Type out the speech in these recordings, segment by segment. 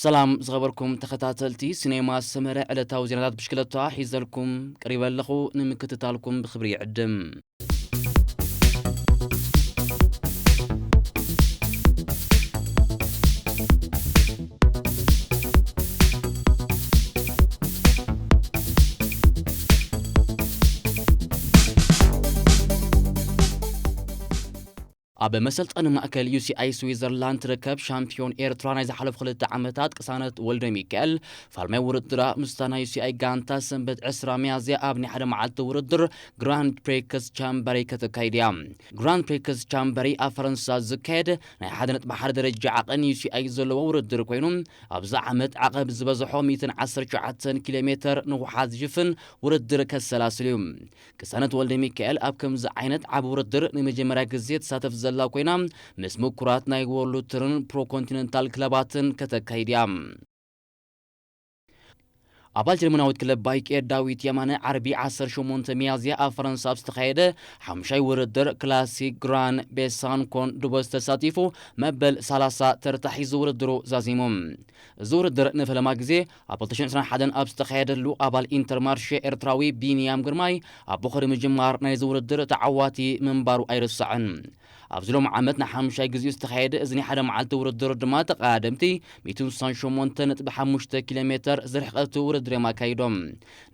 ሰላም ዝኸበርኩም ተኸታተልቲ ሲኔማ ሰመረ፣ ዕለታዊ ዜናታት ብሽክለታ ሒዘልኩም ቀሪበ ኣለኹ። ንምክትታልኩም ብኽብሪ ይዕድም። ኣብ መሰልጠኒ ማእከል ዩ ሲ ኣይ ስዊዘርላንድ ትርከብ ሻምፒዮን ኤርትራ፣ ናይ ዝሓለፉ ክልተ ዓመታት ቅሳነት ወልደ ሚካኤል፣ ፋልማይ ውድድራ ምስታ ናይ ዩ ሲ ኣይ ጋንታ ሰንበት ዕስራ ሚያዝያ ኣብ ናይ ሓደ መዓልቲ ውድድር ግራንድ ፕሪክስ ቻምበሪ ከተካይድ እያ። ግራንድ ፕሪክስ ቻምበሪ ኣብ ፈረንሳ ዝካየድ ናይ ሓደ ነጥቢ ሓደ ደረጃ ዓቐን ዩ ሲ ኣይ ዘለዎ ውድድር ኮይኑ፣ ኣብዚ ዓመት ዓቐብ ዝበዝሖ ሚእትን ዓሰርተ ትሽዓተን ኪሎ ሜተር ንውሓት ዝሽፍን ውድድር ከሰላስል እዩ። ቅሳነት ወልደ ሚካኤል ኣብ ከምዚ ዓይነት ዓቢ ውድድር ንመጀመርያ ግዜ ትሳተፍ ዘላ ኮይና፣ ምስ ምኩራት ናይ ወርልድ ቱርን ፕሮ ኮንቲነንታል ክለባትን ከተካይድ እያ። ኣባል ጀርመናዊት ክለብ ባይክ ኤር ዳዊት የማነ ዓርቢ ዓሰርተ ሸሞንተ ሚያዝያ ኣብ ፈረንሳ ኣብ ዝተኻየደ ሓሙሻይ ውድድር ክላሲክ ግራን ቤሳንኮን ዱቦስ ተሳቲፉ መበል ሰላሳ ተርታ ሒዙ ውድድሩ ዛዚሙ። እዚ ውድድር ንፈለማ ግዜ ኣብ ክልተ ሽሕን ዕስራን ሓደን ኣብ ዝተኻየደሉ ኣባል ኢንተርማርሼ ኤርትራዊ ቢንያም ግርማይ ኣብ ቦኸሪ ምጅማር ናይዚ ውድድር ተዓዋቲ ምንባሩ ኣይርሳዕን። ኣብዚ ሎም ዓመት ንሓሙሻይ ግዜኡ ዝተኻየደ እዚ ናይ ሓደ መዓልቲ ውድድር ድማ ተቐዳደምቲ ሚእትን ስሳን ሸሞንተ ነጥቢ ሓሙሽተ ኪሎ ሜተር ዝርሕቀቱ ውድድር እዮም ኣካይዶም።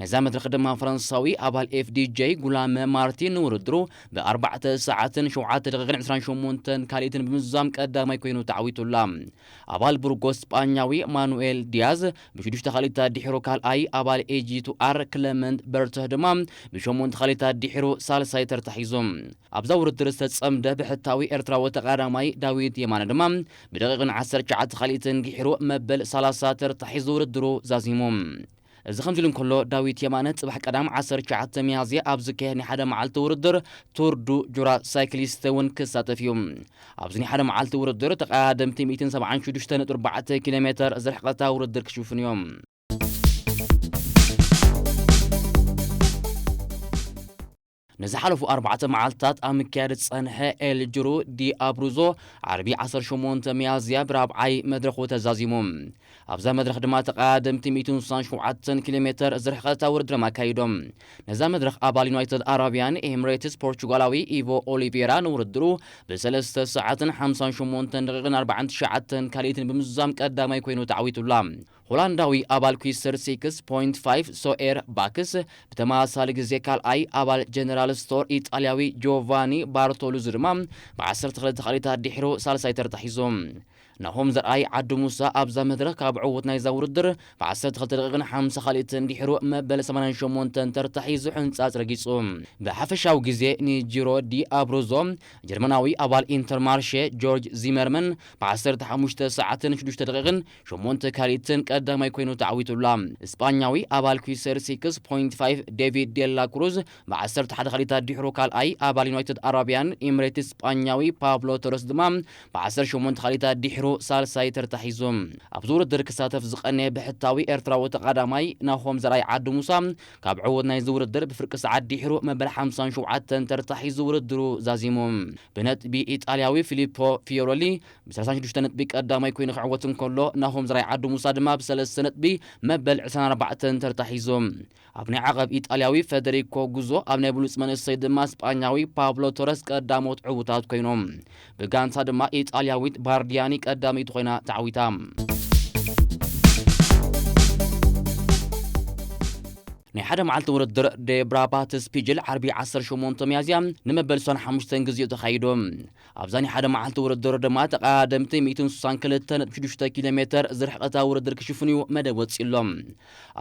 ነዛ መድረኽ ድማ ፈረንሳዊ ኣባል ኤፍ ዲ ጄ ጉላመ ማርቲን ንውድድሩ ብኣርባዕተ ሰዓትን ሸውዓተ ደቂቕን ዕስራን ሸሞንተን ካልኢትን ብምዝዛም ቀዳማይ ኮይኑ ተዓዊቱላ። ኣባል ቡርጎ ስጳኛዊ ማኑኤል ዲያዝ ብሽዱሽተ ካልኢታት ድሒሩ ካልኣይ፣ ኣባል ኤ ጂ ቱ ኣር ክለመንት በርተህ ድማ ብሸሞንተ ካልኢታት ድሒሩ ሳልሳይ ተርታ ሒዙ። ኣብዛ ውድድር ዝተጸምደ ብሕታዊ ኤርትራዊ ተቐዳዳማይ ዳዊት የማነ ድማ ብደቂቕን ዓሰርተ ትሽዓተ ካልኢትን ድሒሩ መበል ሰላሳ ተርታ ሒዙ ውድድሩ ዛዚሙ። እዚ ከምዚ ኢሉ እንከሎ፣ ዳዊት የማነ ጽባሕ ቀዳም ዓሰርተ ትሽዓተ ሚያዝያ ኣብ ዝካየድ ናይ ሓደ መዓልቲ ውድድር ቱር ዱ ጁራ ሳይክሊስት እውን ክሳተፍ እዩ። ኣብዚ ናይ ሓደ መዓልቲ ውድድር ተቐዳደምቲ ሚእትን ሰብዓን ሽዱሽተ ነጥቢ ኣርባዕተ ኪሎ ሜተር ዝርሕቐታ ውድድር ክሽፍኑ እዮም። ንዝሓለፉ ኣርባዕተ መዓልትታት ኣብ ምክያድ ዝጸንሐ ኤል ጅሩ ዲ ኣብሩዞ ዓርቢ ዓሰርተ ሸሞንተ ሚያዝያ ብራብዓይ መድረኹ ተዛዚሙ። ኣብዛ መድረኽ ድማ ተቐዳደምቲ ሚእትን ስሳን ሸውዓተን ኪሎ ሜተር ዝርሕቐታ ውድድር እዮም ኣካይዶም። ነዛ መድረኽ ኣባል ዩናይትድ ኣረቢያን ኤምሬትስ ፖርቹጋላዊ ኢቮ ኦሊቬራ ንውድድሩ ብሰለስተ ሰዓትን ሓምሳን ሸሞንተን ደቂቕን ኣርባዓን ትሽዓተን ካልኢትን ብምዝዛም ቀዳማይ ኮይኑ ተዓዊቱላ። ሆላንዳዊ ኣባል ኩስተር ሲክስ ፖይንት ፋይቭ ሶኤር ባክስ ብተመሳሳሊ ግዜ ካልኣይ፣ ኣባል ጀነራል ስቶር ኢጣልያዊ ጆቫኒ ባርቶሉዚ ድማ ብዓሰርተ ክልተ ካልኢታት ድሒሩ ሳልሳይ ተርታ ሒዙ። ናሆም ዘርኣይ ዓዲ ሙሳ ኣብዛ መድረኽ ካብ ዕዉት ናይዛ ውድድር ብዓሰርተ ክልተ ደቂቕን ሓምሳ ካልኢትን ድሒሩ መበል ሰማንያን ሸሞንተን ተርታ ሒዙ ሕንጻጽ ረጊጹ። ብሓፈሻዊ ግዜ ንጂሮ ዲ ኣብሩዞ ጀርመናዊ ኣባል ኢንተርማርሼ ጆርጅ ዚመርመን ብዓሰርተ ሓሙሽተ ሰዓትን ሽዱሽተ ደቂቕን ሸሞንተ ካልኢትን ቀዳማይ ኮይኑ ተዓዊቱላ። ስጳኛዊ ኣባል ኩስተር ሲክስ ፖይንት ፋይቭ ዴቪድ ዴላ ክሩዝ ብዓሰርተ ሓደ ካልኢታት ድሒሩ ካልኣይ፣ ኣባል ዩናይትድ ኣረቢያን ኤምሬትስ ስጳኛዊ ፓብሎ ቶረስ ድማ ብዓሰርተ ሸሞንተ ካልኢታት ድሒሩ ሳልሳይ ተርታ ሒዙ። ኣብዚ ውድድር ክሳተፍ ዝቐነየ ብሕታዊ ኤርትራዊ ተቐዳማይ ናሆም ዘርኣይ ዓዲ ሙሳ ካብ ዕዉት ናይዚ ውድድር ብፍርቂ ሰዓት ድሒሩ መበል ሓምሳን ሸውዓተን ተርታ ሒዙ ውድድሩ ዛዚሙ። ብነጥቢ ኢጣልያዊ ፊሊፖ ፊዮሮሊ ብሰላሳን ሽዱሽተ ነጥቢ ቀዳማይ ኮይኑ ክዕወት እንከሎ፣ ናሆም ዘርኣይ ዓዲ ሙሳ ድማ ብሰለስተ ነጥቢ መበል ዕስራን ኣርባዕተን ተርታ ሒዞም። ኣብ ናይ ዓቐብ ኢጣልያዊ ፈደሪኮ ጉዞ፣ ኣብ ናይ ብሉጽ መንእሰይ ድማ ስጳኛዊ ፓብሎ ቶረስ ቀዳሞት ዕዉታት ኮይኖም። ብጋንታ ድማ ኢጣልያዊት ባርዲያኒ ቀዳመይቲ ኮይና ተዓዊታ። ናይ ሓደ መዓልቲ ውድድር ዴብራ ባትስ ፒጅል ዓርቢ ዓሰርተ ሸሞንተ ሚያዝያ ንመበል ዕስራን ሓሙሽተን ግዜኡ ተኻይዱ። ኣብዛ ናይ ሓደ መዓልቲ ውድድር ድማ ተቐዳደምቲ ሚእትን ስሳን ክልተ ነጥቢ ሽዱሽተ ኪሎ ሜተር ዝርሕቐታ ውድድር ክሽፍኑ እዩ መደብ ወፂሎም።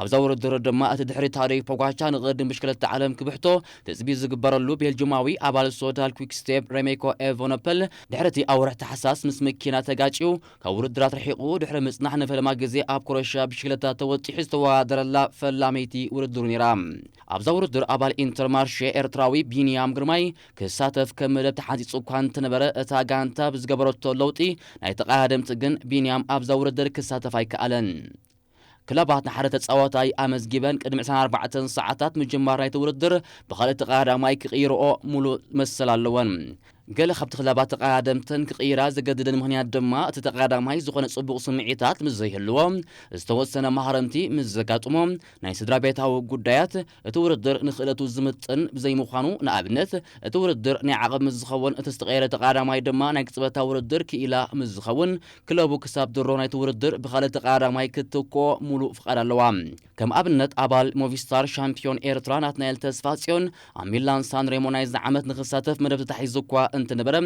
ኣብዛ ውድድር ድማ እቲ ድሕሪ ታደይ ፖጋቻ ንቕድም ብሽክለታ ዓለም ክብሕቶ ትፅቢት ዝግበረሉ ቤልጅማዊ ኣባል ሶዳል ኲክስቴፕ ሬሜኮ ኤቨኖፐል ድሕሪ እቲ ኣውርሕ ታሕሳስ ምስ መኪና ተጋጭዩ ካብ ውድድራት ርሒቑ ድሕሪ ምጽናሕ ንፈለማ ግዜ ኣብ ክሮሽያ ብሽክለታ ተወጢሑ ዝተወዳደረላ ፈላመይቲ ውድድሩ ነይራ። ኣብዛ ውድድር ኣባል ኢንተርማርሼ ኤርትራዊ ቢንያም ግርማይ ክሳተፍ ከም መደብ ተሓንጺጹ እኳ እንተነበረ፣ እታ ጋንታ ብዝገበረቶ ለውጢ ናይ ተቐዳደምቲ ግን ቢንያም ኣብዛ ውድድር ክሳተፍ ኣይከኣለን። ክለባት ንሓደ ተጻዋታይ ኣመዝጊበን ቅድሚ ዕስራን ኣርባዕተን ሰዓታት ምጅማር ናይቲ ውድድር ብኻልእ ተቐዳዳማይ ክቕይርኦ ሙሉእ መሰል ኣለወን። ገለ ካብቲ ክለባት ተቐዳደምተን ክቕይራ ዘገደደን ምኽንያት ድማ፣ እቲ ተቐዳዳማይ ዝኾነ ጽቡቕ ስምዒታት ምስ ዘይህልዎ፣ ዝተወሰነ ማህረምቲ ምስ ዘጋጥሞ፣ ናይ ስድራ ቤታዊ ጉዳያት፣ እቲ ውድድር ንክእለቱ ዝምጥን ብዘይምዃኑ፣ ንኣብነት፣ እቲ ውድድር ናይ ዓቐብ ምስ ዝኸውን፣ እቲ ዝተቐየረ ተቐዳዳማይ ድማ ናይ ቅጽበታዊ ውድድር ክኢላ ምስ ዝኸውን፣ ክለቡ ክሳብ ድሮ ናይቲ ውድድር ብኻልእ ተቐዳዳማይ ክትትክኦ ሙሉእ ፍቓድ ኣለዋ። ከም ኣብነት፣ ኣባል ሞቪስታር ሻምፒዮን ኤርትራ ናትናኤል ተስፋጽዮን፣ ኣብ ሚላን ሳን ሬሞ ናይዚ ዓመት ንክሳተፍ መደብ ተታሒዙ እኳ እንትነበረ፣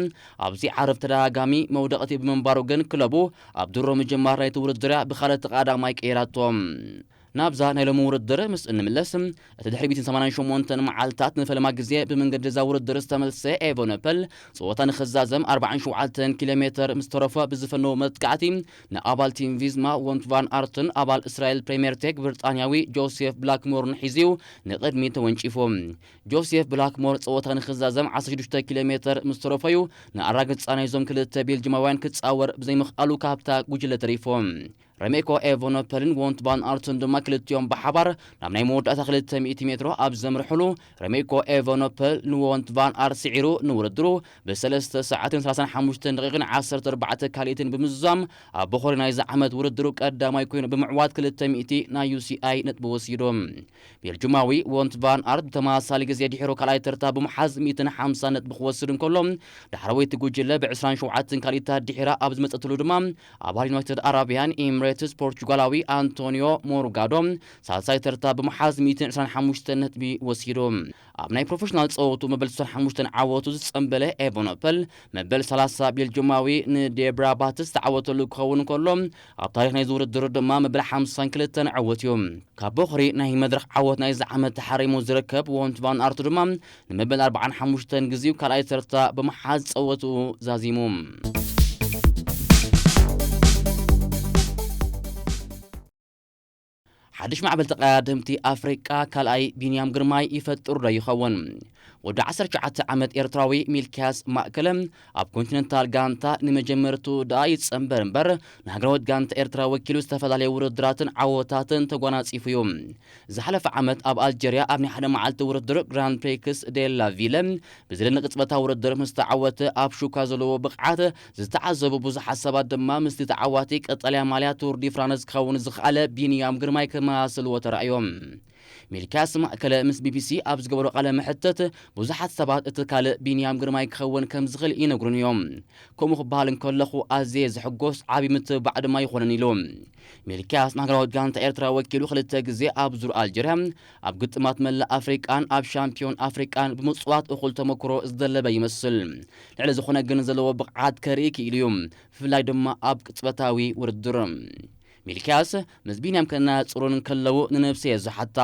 ኣብዚ ዓርብ ተደጋጋሚ መውደቕቲ ብምንባሩ ግን፣ ክለቡ ኣብ ድሮ ምጅማር ናይቲ ውድድር እያ ብኻልእ ተቐዳዳማይ ቀይራቶ። ናብዛ ናይ ሎሚ ውድድር ምስ እንምለስ፣ እቲ ድሕሪ ሚእትን ሰማንያን ሸሞንተን መዓልታት ንፈለማ ግዜ ብመንገዲ እዛ ውድድር ዝተመልሰ ኤቨኖፐል፣ ጸወታ ንክዛዘም ኣርባዓን ሸውዓተን ኪሎ ሜተር ምስ ተረፎ ብዝፈነዎ መጥቃዕቲ፣ ንኣባል ቲም ቪዝማ ወንት ቫን ኣርትን ኣባል እስራኤል ፕሪምየር ቴክ ብሪጣንያዊ ጆሴፍ ብላክሞርን ሒዝዩ ንቕድሚት ተወንጪፉ። ጆሴፍ ብላክሞር ጸወታ ንክዛዘም ዓሰርተ ሽዱሽተ ኪሎ ሜተር ምስ ተረፎዩ፣ ንኣራግጻ ናይዞም ክልተ ቤልጅማውያን ክጻወር ብዘይምኽኣሉ ካብታ ጉጅለ ተሪፎ። ረሜኮ ኤቨኖፐልን ወንት ቫን ኣርትን ድማ ክልቲኦም ብሓባር ናብ ናይ መወዳእታ ክልተ ሚእቲ ሜትሮ ኣብ ዘምርሕሉ፣ ረሜኮ ኤቨኖፐል ንወንት ቫን ኣርት ስዒሩ፣ ንውድድሩ ብሰለስተ ሰዓትን ሰላሳን ሓሙሽተን ደቂቕን ዓሰርተ ኣርባዕተ ካልኢትን ብምዝዛም፣ ኣብ ቦኸሪ ናይዚ ዓመት ውድድሩ ቀዳማይ ኮይኑ ብምዕዋት ክልተ ሚእቲ ናይ ዩ ሲ ኣይ ነጥቢ ወሲዱ። ቤልጁማዊ ወንት ቫን ኣርት ብተመሳሳሊ ግዜ ድሒሩ ካልኣይ ተርታ ብምሓዝ ሚእትን ሓምሳን ነጥቢ ክወስድ እንከሎ፣ ዳሕረወይቲ ጉጅለ ብዕስራን ሸውዓተን ካልኢታት ድሒራ ኣብ ዝመጸትሉ ድማ፣ ኣባል ዩናይትድ ኣረብያን ኤምሬትስ ፖርቹጋላዊ ኣንቶኒዮ ሞርጋዶ ሳልሳይ ተርታ ብምሓዝ ሚእትን ዕስራን ሓሙሽተን ነጥቢ ወሲዱ። ኣብ ናይ ፕሮፌሽናል ጸወቱ መበል ስሳን ሓሙሽተን ዓወቱ ዝጸንበለ ኤቨኖፐል፣ መበል ሰላሳ ቤልጁማዊ ንዴብራ ባትስ ዝተዓወተሉ ክኸውን ከሎ፣ ኣብ ታሪኽ ናይዚ ውድድር ድማ መበል ሓምሳን ክልተን ዕወት እዩ። ካብ ቦኽሪ ናይ መድረኽ ዓወት ናይዚ ዓመት ተሓሪሙ ዝርከብ ወንት ቫን ኣርቱ ድማ፣ ንመበል ኣርባዓን ሓሙሽተን ግዜኡ ካልኣይ ተርታ ብምሓዝ ጸወትኡ ዛዚሙ። ሓድሽ ማዕበል ተቐዳደምቲ ኣፍሪቃ ካልኣይ ቢንያም ግርማይ ይፈጥር ዶ ይኸውን? ወዲ ዓሰርተ ትሽዓተ ዓመት ኤርትራዊ ሚልክያስ ማእከለ፣ ኣብ ኮንቲነንታል ጋንታ ንመጀመርቱ ደኣ ይጸንበር እምበር፣ ንሃገራዊት ጋንታ ኤርትራ ወኪሉ ዝተፈላለየ ውድድራትን ዓወታትን ተጓናጺፉ እዩ። ዝሓለፈ ዓመት ኣብ ኣልጀርያ ኣብ ናይ ሓደ መዓልቲ ውድድር ግራንድ ፕሪክስ ዴላ ቪለ ብዝደንቕ ቅጽበታዊ ውድድር ምስ ተዓወተ፣ ኣብ ሹካ ዘለዎ ብቕዓት ዝተዓዘቡ ብዙሓት ሰባት ድማ ምስቲ ተዓዋቲ ቀጠልያ ማልያ ቱር ዲ ፍራንስ ክኸውን ዝኸኣለ ቢንያም ግርማይ ከመሳስልዎ ተራእዮም። ሚልክያስ ማእከለ ምስ ቢ ቢ ሲ ኣብ ዝገበሮ ቃለ መሕትት፣ ብዙሓት ሰባት እቲ ካልእ ቢንያም ግርማይ ክኸውን ከም ዝኽእል ይነግሩን እዮም። ከምኡ ክበሃል እንከለኹ ኣዝየ ዝሕጎስ፣ ዓቢ ምትብባዕ ድማ ይኾነኒ ኢሉ። ሚልክያስ ንሃገራዊት ጋንታ ኤርትራ ወኪሉ ክልተ ግዜ ኣብ ዙር ኣልጀርያ፣ ኣብ ግጥማት መላእ ኣፍሪቃን ኣብ ሻምፒዮን ኣፍሪቃን ብምጽዋት እኹል ተመክሮ ዝደለበ ይመስል። ልዕሊ ዝኾነ ግን ዘለዎ ብቕዓት ከርኢ ክኢሉ እዩ፣ ብፍላይ ድማ ኣብ ቅጽበታዊ ውድድር። ሚልክያስ ምስ ቢንያም ከነጻጽሩን ከለዉ ንነብሰይ እየ ዝሓታ።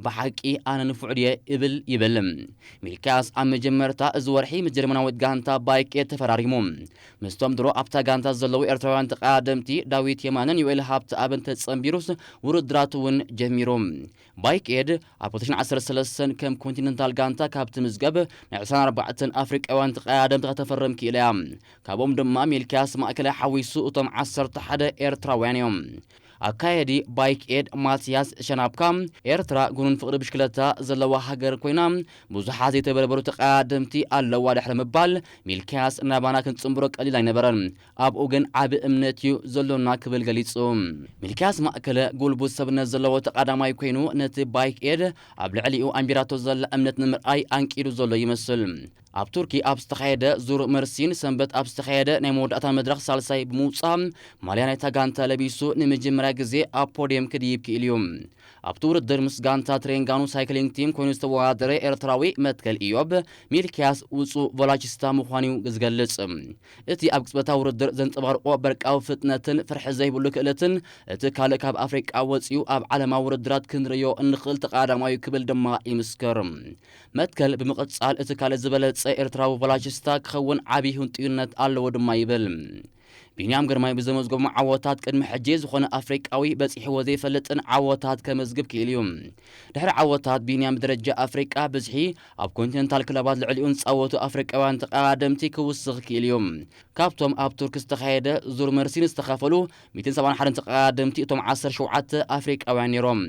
ብሓቂ ኣነ ንፉዕ ድየ እብል ይብል። ሚልክያስ ኣብ መጀመርታ እዚ ወርሒ ምስ ጀርመናዊት ጋንታ ባይክ ኤድ ተፈራሪሙ። ምስቶም ድሮ ኣብታ ጋንታ ዘለዉ ኤርትራውያን ተቐዳደምቲ ዳዊት የማነን ዮኤል ሃብተኣብን ተጸንቢሩስ ውድድራቱ እውን ጀሚሩ። ባይክ ኤድ ኣብ ክልተ ሽሕን ዓሰርተ ሰለስተን ከም ኮንቲነንታል ጋንታ ካብ ትምዝገብ ናይ ዕስራን ኣርባዕተን ኣፍሪቃውያን ተቐዳደምቲ ከተፈርም ክኢላ እያ። ካብኦም ድማ ሚልክያስ ማእከላይ ሓዊሱ እቶም ዓሰርተ ሓደ ኤርትራውያን እዮም። ኣካየዲ ባይክ ኤድ ማትያስ ሸናፕካ፣ ኤርትራ ግኑን ፍቕሪ ብሽክለታ ዘለዋ ሃገር ኮይና፣ ብዙሓት ዘይተበርበሩ ተቐዳደምቲ ኣለዋ ድሕሪ ምባል፣ ሚልክያስ ናባና ክንጽንብሮ ቀሊል ኣይነበረን። ኣብኡ ግን ዓቢ እምነት እዩ ዘሎና ክብል ገሊጹ። ሚልክያስ ማእከለ ጉልቡት ሰብነት ዘለዎ ተቐዳማይ ኮይኑ፣ ነቲ ባይክ ኤድ ኣብ ልዕሊኡ ኣንቢራቶ ዘላ እምነት ንምርኣይ ኣንቂዱ ዘሎ ይመስል። ኣብ ቱርኪ ኣብ ዝተኻየደ ዙር መርሲን ሰንበት ኣብ ዝተኻየደ ናይ መወዳእታ መድረኽ ሳልሳይ ብምውጻእ፣ ማልያ ናይታ ጋንታ ለቢሱ ንመጀመርያ ግዜ ኣብ ፖድየም ክድይብ ክኢሉ እዩ። ኣብቲ ውድድር ምስ ጋንታ ትሬንጋኑ ሳይክሊንግ ቲም ኮይኑ ዝተወዳደረ ኤርትራዊ መትከል ኢዮብ፣ ሚልክያስ ውጹእ ቮላቺስታ ምዃኑ እዩ ዝገልጽ። እቲ ኣብ ቅጽበታዊ ውድድር ዘንጸባርቆ በርቃዊ ፍጥነትን ፍርሒ ዘይብሉ ክእለትን፣ እቲ ካልእ ካብ ኣፍሪቃ ወጺኡ ኣብ ዓለማዊ ውድድራት ክንርእዮ እንኽእል ተቐዳዳማዩ ክብል ድማ ይምስክር። መትከል ብምቕጻል፣ እቲ ካልእ ዝበለጸ ኤርትራዊ ቮላቺስታ ክኸውን ዓቢ ህንጡይነት ኣለዎ ድማ ይብል። ቢንያም ግርማይ ብዘመዝገቦም ዓወታት ቅድሚ ሕጂ ዝኾነ ኣፍሪቃዊ በጺሕዎ ዘይፈልጥን ዓወታት ከመዝግብ ክኢሉ እዩ። ድሕሪ ዓወታት ቢንያም ብደረጃ ኣፍሪቃ ብዝሒ ኣብ ኮንቲነንታል ክለባት ልዕሊኡ ዝጻወቱ ኣፍሪቃውያን ተቐዳደምቲ ክውስኽ ክኢሉ እዩ። ካብቶም ኣብ ቱርክ ዝተኻየደ ዙር መርሲን ዝተኻፈሉ ሚእትን ሰብዓን ሓደን ተቐዳደምቲ እቶም ዓሰርተ ሸውዓተ ኣፍሪቃውያን ነይሮም።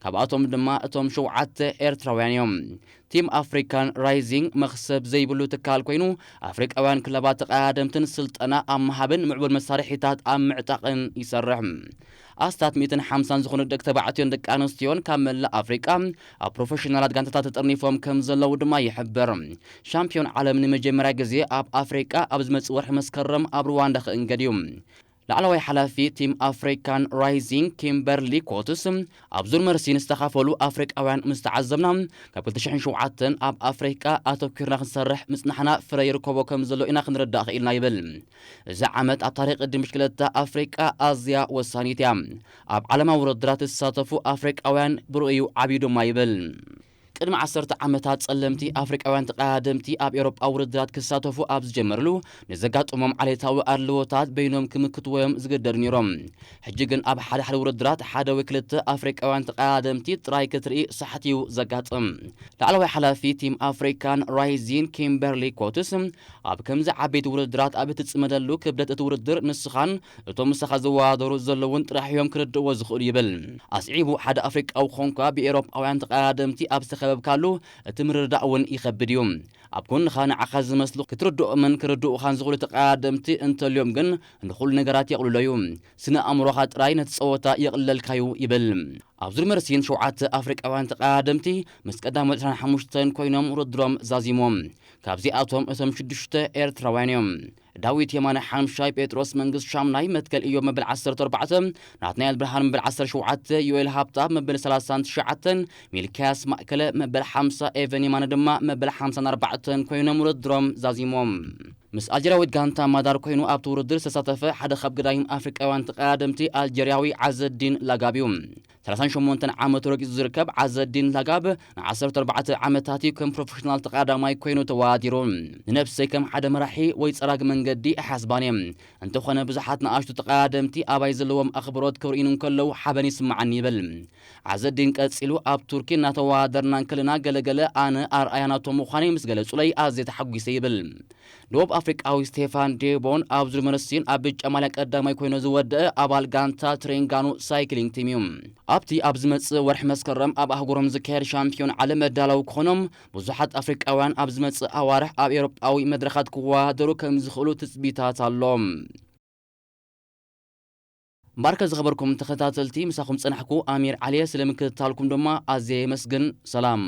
ካብኣቶም ድማ እቶም ሸውዓተ ኤርትራውያን እዮም። ቲም ኣፍሪካን ራይዚንግ መኽሰብ ዘይብሉ ትካል ኮይኑ፣ ኣፍሪቃውያን ክለባት ተቐዳደምትን ስልጠና ኣብ ምሃብን ምዕቡል መሳርሒታት ኣብ ምዕጣቕን ይሰርሕ። ኣስታት ሚእትን ሓምሳን ዝኾኑ ደቂ ተባዕትዮን ደቂ ኣንስትዮን ካብ መላእ ኣፍሪቃ ኣብ ፕሮፌሽናላት ጋንታታት ተጠርኒፎም ከም ዘለዉ ድማ ይሕብር። ሻምፒዮን ዓለም ንመጀመርያ ግዜ ኣብ ኣፍሪቃ ኣብ ዝመጽእ ወርሒ መስከረም ኣብ ሩዋንዳ ክእንገድ እዩ። ላዕለዋይ ሓላፊ ቲም ኣፍሪካን ራይዚንግ ኪምበርሊ ኮትስ፣ ኣብ ዙር መርሲ ንዝተኻፈሉ ኣፍሪቃውያን ምስ ተዓዘብና፣ ካብ ክልተ ሽሕን ሸውዓተን ኣብ ኣፍሪቃ ኣተኲርና ክንሰርሕ ምጽናሕና ፍረ ይርከቦ ከም ዘሎ ኢና ክንርዳእ ክኢልና ይብል። እዚ ዓመት ኣብ ታሪኽ ቅድም ብሽክለታ ኣፍሪቃ ኣዝያ ወሳኒት እያ። ኣብ ዓለማዊ ውድድራት ዝሳተፉ ኣፍሪቃውያን ብርኡዩ ዓብዩ ድማ ይብል። ቅድሚ ዓሰርተ ዓመታት ጸለምቲ ኣፍሪቃውያን ተቐዳደምቲ ኣብ ኤውሮጳ ውድድራት ክሳተፉ ኣብ ዝጀመርሉ፣ ንዘጋጥሞም ዓሌታዊ ኣድልዎታት በይኖም ክምክትዎ እዮም ዝግደዱ ነይሮም። ሕጂ ግን ኣብ ሓደ ሓደ ውድድራት ሓደ ወይ ክልተ ኣፍሪቃውያን ተቐዳደምቲ ጥራይ ክትርኢ ሳሕቲ እዩ ዘጋጥም። ላዕለዋይ ሓላፊ ቲም ኣፍሪካን ራይዚን ኪምበርሊ ኮትስ፣ ኣብ ከምዚ ዓበይቲ ውድድራት ኣብ እትጽመደሉ ክብደት እቲ ውድድር ንስኻን እቶም ምሳኻ ዝወዳደሩ ዘለውን ጥራሕ እዮም ክርድእዎ ዝኽእሉ ይብል። ኣስዒቡ፣ ሓደ ኣፍሪቃዊ ክኾንኳ ብኤውሮጳውያን ተቐዳደምቲ ኣብ ዝተኸበብካሉ እቲ ምርድዳእ እውን ይኸብድ እዩ። ኣብ ጎንኻ ንዓኻ ዝመስሉ ክትርድኦምን ክርድኡኻን ዝኽእሉ ተቐዳደምቲ እንተልዮም ግን ንኹሉ ነገራት የቕልሎ እዩ። ስነ ኣእምሮኻ ጥራይ ነቲ ጸወታ የቕልለልካ እዩ ይብል። ኣብ ዙር መርሲን ሸውዓተ ኣፍሪቃውያን ተቐዳደምቲ ምስ ቀዳሞት ዕስራን ሓሙሽተን ኮይኖም ውድድሮም ዛዚሞም። ካብዚኣቶም እቶም ሽዱሽተ ኤርትራውያን እዮም። ዳዊት የማነ ሓምሻይ፣ ጴጥሮስ መንግስት ሻምናይ፣ መትከል እዮብ መበል ዓሰርተ ኣርባዕተ፣ ናትናኤል ብርሃን መበል ዓሰርተ ሸውዓተ፣ ዮኤል ሃብታብ መበል ሰላሳን ትሽዓተን፣ ሚልክያስ ማእከለ መበል ሓምሳ፣ ኤቨን የማነ ድማ መበል ሓምሳን ኣርባዕተን ኮይኖም ውድድሮም ዛዚሞም። ምስ ኣልጀርያዊት ጋንታ ማዳር ኮይኑ ኣብቲ ውድድር ዝተሳተፈ ሓደ ካብ ገዳይም ኣፍሪቃውያን ተቐዳደምቲ ኣልጀርያዊ ዓዘዲን ላጋብ እዩ። ሰላሳን ሸሞንተን ዓመቱ ረጊጹ ዝርከብ ዓዘዲን ላጋብ ንዓሰርተ ኣርባዕተ ዓመታት እዩ ከም ፕሮፌሽናል ተቐዳዳማይ ኮይኑ ተወዳዲሩ። ንነብሰይ ከም ሓደ መራሒ ወይ ጸራጊ መንገዲ ኣይሓስባን እየ። እንተኾነ ብዙሓት ንኣሽቱ ተቐዳደምቲ ኣባይ ዘለዎም ኣኽብሮት ክርእዩኒ እንከለዉ ሓበን ይስምዓኒ ይብል። ዓዘዲን ቀጺሉ፣ ኣብ ቱርኪ እናተወዳደርና እንከለና ገለገለ ኣነ ኣርኣያ ናቶም ምዃነይ ምስ ገለጹለይ ኣዝየ ተሓጒሰ ይብል። ደቡብ ኣፍሪቃዊ ስቴፋን ዴቦን ኣብ ዙር መርሲን ኣብ ብጫ ማልያ ቀዳማይ ኮይኑ ዝወደአ ኣባል ጋንታ ትሬንጋኑ ሳይክሊንግ ቲም እዩ። ኣብቲ ኣብ ዝመጽእ ወርሒ መስከረም ኣብ ኣህጉሮም ዝካየድ ሻምፒዮን ዓለም መዳለዊ ክኾኖም፣ ብዙሓት ኣፍሪቃውያን ኣብ ዝመጽእ ኣዋርሕ ኣብ ኤውሮጳዊ መድረኻት ክወዳደሩ ከም ዝኽእሉ ትጽቢታት ኣሎ። እምበኣርከ ዝኸበርኩም ተኸታተልቲ፣ ምሳኹም ጸናሕኩ ኣሚር ዓሊየ። ስለ ምክትታልኩም ድማ ኣዝየ የመስግን። ሰላም።